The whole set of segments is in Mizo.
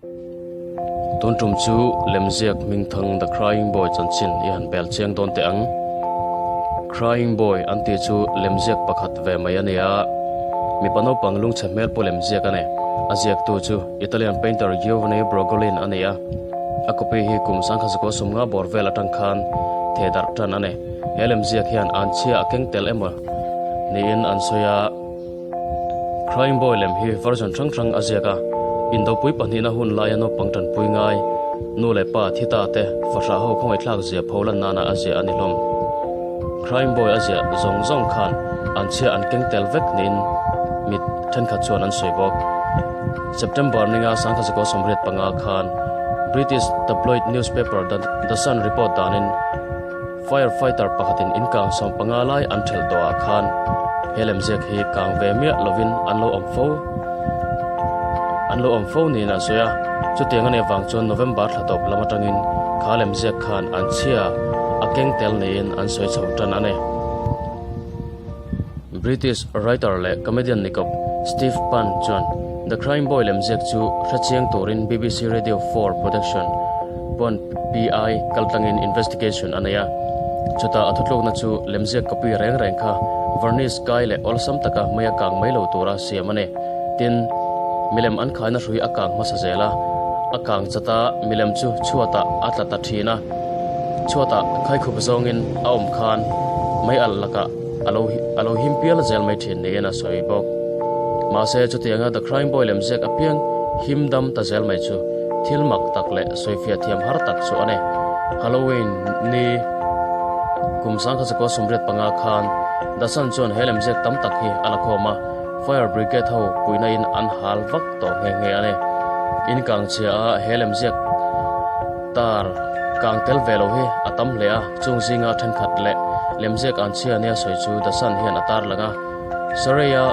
Tun tum chu lemziak hmingthang The Crying Boy chanchin i han bel chiang dawn teh ang. Crying Boy an tih chu lemziak pakhat ve mai a ni a, mipa naupang lungchhe hmel pawh lemziak a ni. A ziaktu chu Italian painter Giovanni Brogolin a ni a, a copy hi kum sangkhat 1950 bawr vel atang khan theh darh tan a ni. He lemziak hian an chhia a keng tel emaw niin an sawi a. Crying Boy lem hi version hrang hrang a ziak a, indopui pahnihna hun laia naupang tanpui ngai, nu leh pa thi ta te fahrah ho khawngaihthlak zia pho lan nana a ziah a ni hlawm. Crying Boy a ziah zawng zawng khan an chhia an keng tel vek niin mit thenkhat chuan an sawi bawk. September ninga 1985 khan British tabloid newspaper The Sun report danin, Firefighter pakhatin in kang 15 lai an thelh tawh ah khan he lemziak hi kang ve miah lovin an lo awm fo an lo awm fo niin an sawi a. Chutiang a nih avang chuan November thla tawp lam atangin kha lemziak khan an chhia a keng tel niin an sawi chho tan a ni. British writer leh comedian nikawp Steve Pan chuan The Crying Boy lemziak chu hrechiang turin BBC Radio 4 production pawn PI kaltlangin investigation a nei a. Chutah a thutlukna chu lemziak copy reng reng kha varnish kai leh awlsam taka mei a kang mai lo tura siam a ni. Tin, milem an khaina hrui a kang hmasa zel a, a kang chat a, milem chu chhuatah a tla ta thin a. Chhuatah khaikhup zawngin a awm khan mei alh lakah a lo a lo him pial zel mai thin niin a sawi bawk. Mahse, chutianga The Crying Boy lemziak apiang him dam ta zel mai chu thil mak tak leh sawifiah thiam har tak chu a ni. Halloween ni kum 1985 khan The Sun chuan he lemziak tam tak hi a la khawm a, Fire Brigade ho puihna in an hal vak tawh nghe nghe a ni. In kang chhia a he lemziak tar kang tel ve lo hi a tam hle a, chung zinga thenkhat leh lemziak an chhia nia sawi chu The Sun hian a tar lang a. Surrey-a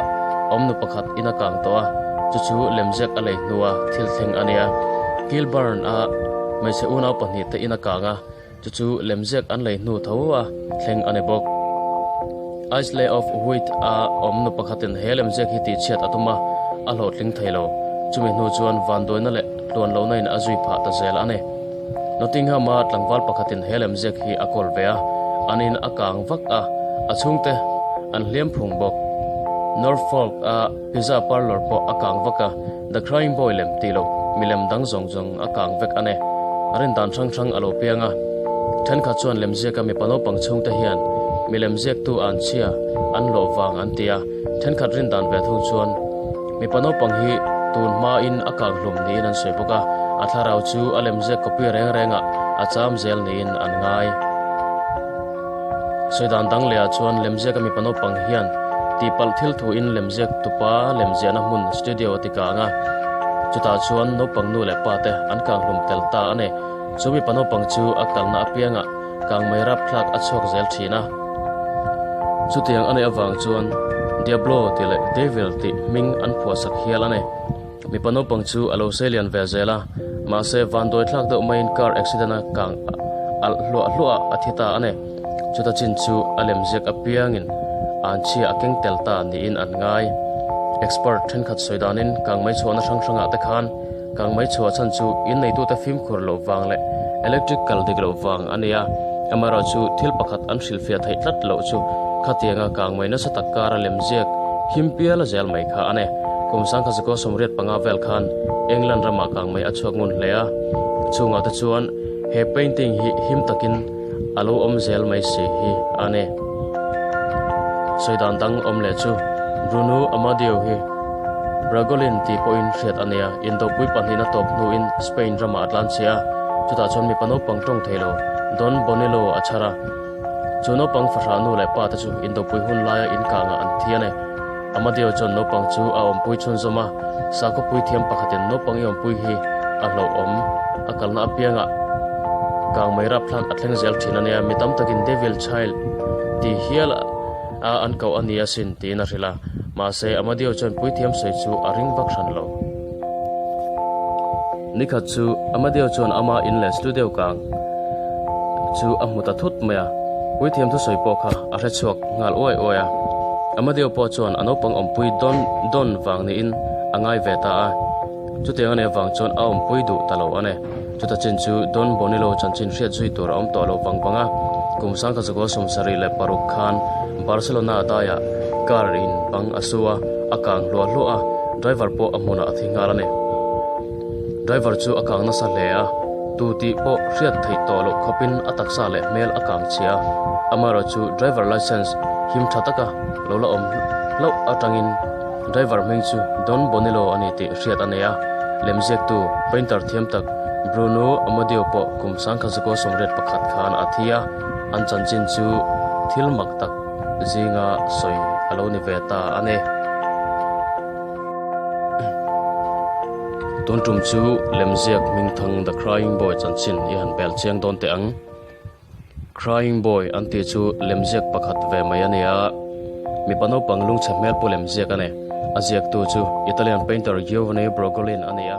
awmnu pakhat in a kang tawh a, chu chu lemziak a lei hnua thil thleng a nia. Kilburn-a hmeichhe unau pahnihte in a kang a, chu chu lemziak an lei hnu tho a thleng a ni bawk. Isle of Wight-a awmnu pakhatin he lemziak hi tihchhiat a tum a, a hlawhtling thei lo. Chumi hnu chuan vanduaina leh tluan lohna in a zui phah ta zel a ni. Nottingham-a tlangval pakhatin he lemziak hi a kawl ve a, an in a kang vak a, a chhungte an hliam phung bawk. Norfolk-a pizza parlour pawh a kang vak a, The Crying Boy lem tih loh milem dang zawng zawng a kang vek a ni. A rindan hrang hrang a lo piang a, thenkhat chuan lemziaka mipa naupang chhungte hian milem ziaktu an chhia an lawh vang an ti a, thenkhat rindan ve thung chuan mipa naupang hi tun hmain a kang hlum niin an sawi bawk a, a thlarau chu a lemziak copy reng rengah a cham zel niin an ngai. Sawi dan dang lehah chuan lemziaka mipa naupang hian tihpalh thil thuin lemziak tupa lemziahna hmun studio a ti kang a, chutah chuan naupang nu leh pa te an kang hlum tel ta a ni. Chu mipa naupang chu a kalna apiangah kang mai rapthlak a chhuak zel thin a. Chutiang a nih avang chuan Diablo tih leh Devil tih hming an phuahsak hial a ni. Mipa naupang chu a lo seilian ve zel a, mahse vanduai thlak deuh maiin car accident a kang alh hluah hluah a thi ta a ni. Chuta chin chu a lemziak apiangin an chhia a keng tel ta niin an ngai. Expert thenkhat sawi danin kangmei chhuahna hrang hrangah te khan kangmei chhuah chhan chu inneitute fimkhur loh vang leh electric kal dik loh vang a ni a, amaherawhchu thil pakhat an hrilhfiah theih tlat loh chu khatianga kangmei nasa tak kara lemziak him pial zel mai kha a ni. Kum 1985 vel khan England ramah kangmei a chhuak ngun hle a, chungah te chuan he painting hi him takin a lo awm zel mai si hi a ni. Sawi dan dang awm leh chu Bruno Amadio hi Bragolin tih pawhin hriat a nia, indopui pahnihna tawp hnuin Spain ramah a tlan chhe a, chutah chuan mipa naupang tawng thei lo Don Bonillo a chhar a. Chu naupang fahrah nu leh pa te chu indopui hun laia inkangah an thi a ni. Amadio chuan naupang chu a awmpui chhunzawm a, sakhawpui thiam pakhatin naupang i awmpui hi a hlauhawm a kalna apiangah kang mai rapthlak a thleng zel thin a nia, mi tam takin Devil Child ti hial a an koh a ni asin tiin a hrilh a, mahse Amadio chuan puithiam sawi chu a ring vak hran lo. Nikhat chu Amadio chuan ama in leh studio kang chu a hmu ta thut mai a, puithiam thusawi pawh kha a hre chhuak nghal uai uai a. Amadio pawh chuan a naupang awmpui dawn dawn vang niin a ngai ve ta a. Chutiang a nih avang chuan a awmpui duh ta lo a ni. Chuta chin chu Don Bonillo chanchin hriat zui tur a awm tawh lo vang vang a, kum sangkhat zakua 76 khan Barcelona daiah car in bang a su a, a kang hluah hluah a, driver pawh a hmunah a thi nghal a ni. Driver chu a kang nasa hle a, tu tih pawh hriat theih tawh loh khawpin a taksa leh hmel a kang chhia a, amaherawhchu driver licence him tha taka lo la awm hlauh atangin Driver hming chu Don Bonillo a ni tih hriat a nei a, lemziaktu, painter thiam tak Bruno Amadio pawh kum 1981 khan a thi a, an chanchin chu thil mak tak zinga sawi a lo ni ve ta a ni. Tun tum chu lemziak hmingthang The Crying Boy chanchin i han bel chiang dawn teh ang. Crying Boy an tih chu lemziak pakhat ve mai a ni a, mipa naupang lungchhe hmel pu lemziak a ni. A ziaktu chu Italian painter Giovanni Brogolin a ni a.